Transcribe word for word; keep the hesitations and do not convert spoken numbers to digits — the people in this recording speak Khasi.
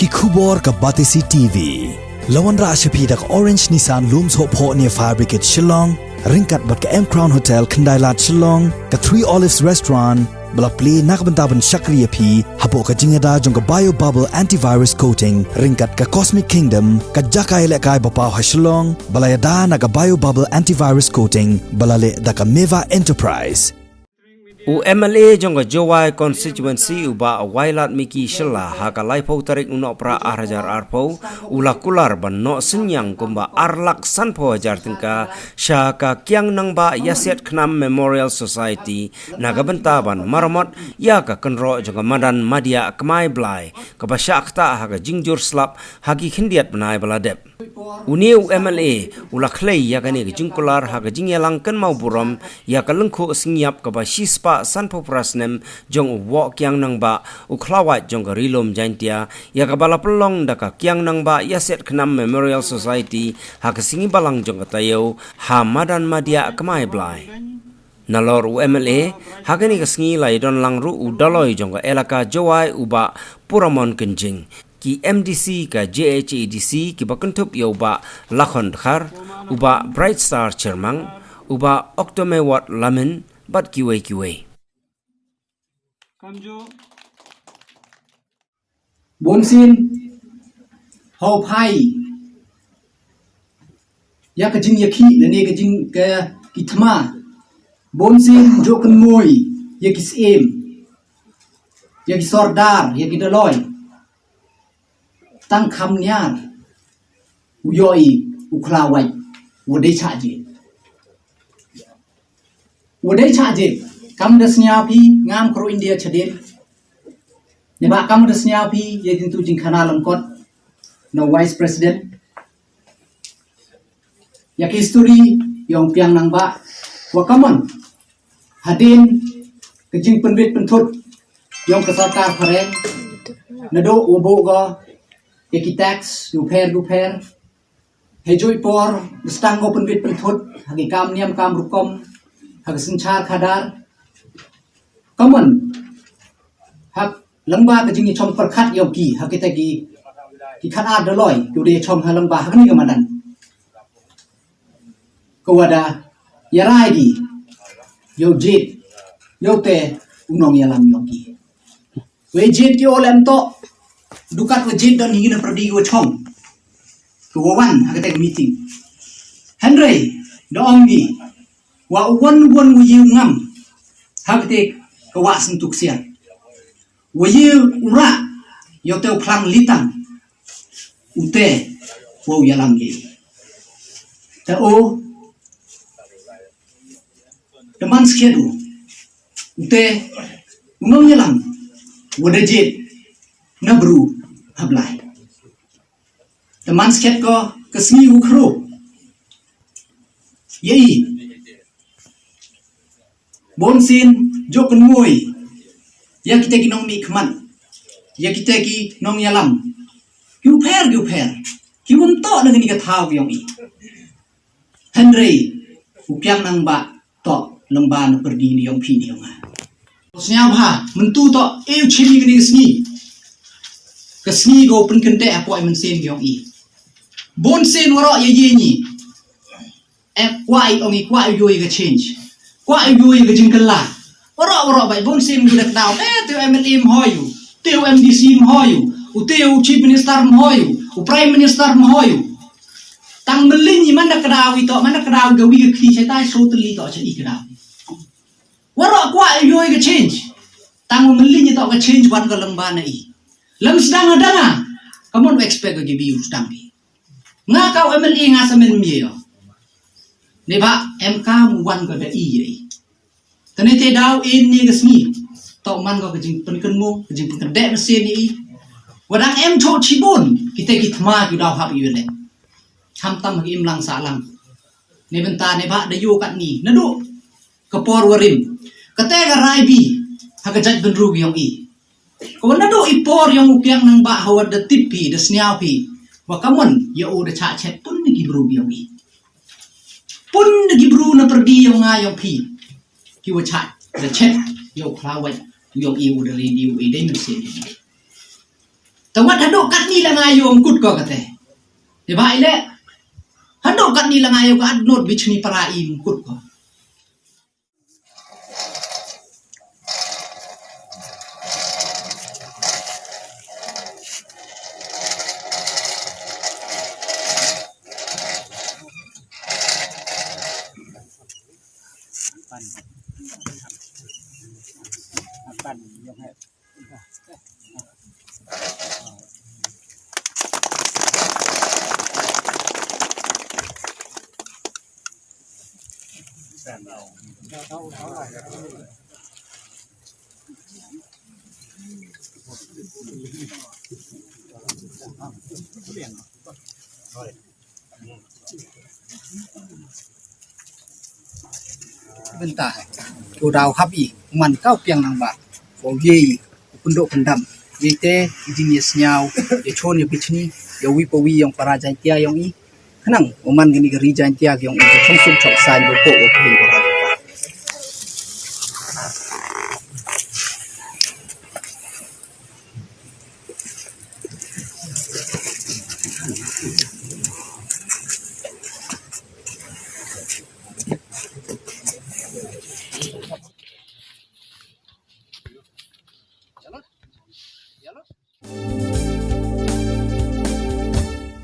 Ki khubor ka Batesi T V. La wanrah sha phi da ka Orange Nissan Lum Sohphoh near Fire Brigade Shillong, ryngkat bad ka M Crown Hotel Khyndailad Shillong, ka Three Olives Restaurant, ba la plie na ka bynta ban shakri ïa phi hapoh ka jingïada jong ka Bio Bubble Antivirus Coating, ryngkat ka Cosmic Kingdom, ka jaka ïalehkai ba paw ha Shillong, ba la ïada na ka Bio Bubble Antivirus Coating, ba la leh da ka Meva Enterprise. U M L A jong ka Jowai Constituency u Bah Wailadmiki Shylla ha ka laiphew tarik u Nohprah ar hajar arphew, u la kular ban noh synñiang kumba ar lak sanphew hajar tyngka sha ka Kiang Nangbah Ïasiat Khnam Memorial Society na ka bynta ban maramot ïa ka kynroh jong ka madan Madiah Kmai Blai, kaba shah ktah ha ka jingjur slap ha ki khyndiat bnai ba la dep. Une u M L A u la khlei ïa kane ka jingkular ha ka jingïalang kynmaw burom ïa ka lyngkhuh sngi ïap kaba shispah sanphew phra snem jong u Woh Kiang Nangbah, u khlawait jong ka Ri Lum Jaintia, ïa kaba la pynlong da ka Kiang Nangbah Ïasiat Khnam Memorial Society ha ka sngi Balang jong ka taïew ha madan Madiah Kmai Blai. Nalor u M L A, ha kane ka sngi la ïadon lang ruh u Daloi jong ka elaka Jowai u Bah Puramon Kynjing, ki M D C ka J H A D C kiba kynthup ïa u Bah Lakhon Dkhar, u Bah Bright Star Chyrmang, u Bah Oktomewot Lamin, bad kiwei kiwei. Bunsien, hau phai ïa ka jingïakhih lane ka jing ka ki thma. Bunsien, jok kynmoi ïa ki syiem, ïa ki sordar, ïa ki Daloi. Tang kham niar u ïohi u khlawait u dei chah jied. U dei chah jied. Kam da sñiaw phi, ngam kru India chadien. Neba kam da sñiaw phi ïa kyntu jingkhana lyngkot na u Vice President. Ïa ki history ïong Kiang Nangbah, wa kamon hadien ka jingpynbit pynthut ïong ka sorkar phareng, naduh wa buh ka ïa ki tax dupher dupher. Hei joi por da stang ko pynbit pynthut ha ki kam niam kam rukom, ha ka synshar khadar. Kamon ha lyngba ka jingïachom pyrkhat ïong ki, ha kita ki, ki khatar Daloi ki u dei chom ha lyngba ha kani ka madan. Ka wada ïarai ki ïa u jied, ïa u te u nongïalam ïong ki. Wei jied ki o lem to, dukat wa jied don hi na pyrdi wa chom, ka wa wan ha kita ka meeting. Hynrei da ong ki, wa u wan u wan wa ïew ngam ha kita ka wa sngtuk siar. Wa ïew u rah ïa u te u khlang litang, u te wa u ïalam ïa. Te o, te man skhet u, u te u nongïalam wa da jied na bru ha Blai. Te man skhet ko ka sngi u khro ïa i. Bunsien jok kynmoi ïa kita ki nongmihkhmat, ïa kita ki nongïalam, ki u pher ki u pher, ki wym toh na kani ka thaw ïong i. Hynrei u Kiang Nangbah toh lyngba na pyrdi ni ïong phi ni ïong nga. Sñiaw bha myntu toh e u chim i kani ka sngi, ka sngi ko pynkyndeh hapoh i mynsiem ïong i. Bunsien waroh ïa ïa ni. Em, kwah i ong i, kwah i ïoh i ka change, kwah i ïoh i ka jingkylla. Waroh waroh bai bunsien ngi da kdaw, eh, te u M L A mhoi u, te u M D C mhoi u, u te u Chief Minister mhoi u, u Prime Minister mhoi u. Tang mylliñ i man da kdaw i toh, man da kdaw i ka wi ka khli, shatai so tylli toh cha i kdaw. Waroh kwah i ïoh i ka change. Tang mylliñ i toh ka change wan ka lyngba na i. Lem sdang hadang a, ka mon expect ka ki bi u sdang ki. Nga ka u M L A nga sa men mye ïa. Neba em ka mu wan ka da i ïa i. Tane te daw in ni ka sngi. Toh man ka ka jingpynkynmo, ka jingpynkynde mynsiem ïa i. Wadang em thoh chibun, kita ki thma ki daw hap ïa leh. Ham tam ha ki imlang sahlang. Ne bynta neba da ïoh katni, naduh ka por warim. Kata ka rai bi ha ka jait bynru ïong i. Ka wan naduh i por ïong u Kiang Nangbah ha wat da tip phi, da sñiaw phi, wa ka mon ïa u da chah chet pun na ki bru ïong i. Pun na ki bru na pyrdi ïong nga ïong phi, ki wa chah da chet ïa u khlawait ïong i, u da ri di u i dei mynsiem. Tang wat haduh katni la nga ïoh ym kut ko kata. Te ba i leh. Haduh katni la nga ïoh ka at not bichni para i ym kut ko. Bynta u dau hap i man ka u piang nang ba u ye i u pynduh pyndam. Ïa te i jin ïa sñiaw ïa chon ïa bichni ïa wi pa wi yong para Jaintia yong i. Khnang u man kani ka ri Jaintia yong i ka chong suk chong sain u ko u pynduh pyndam.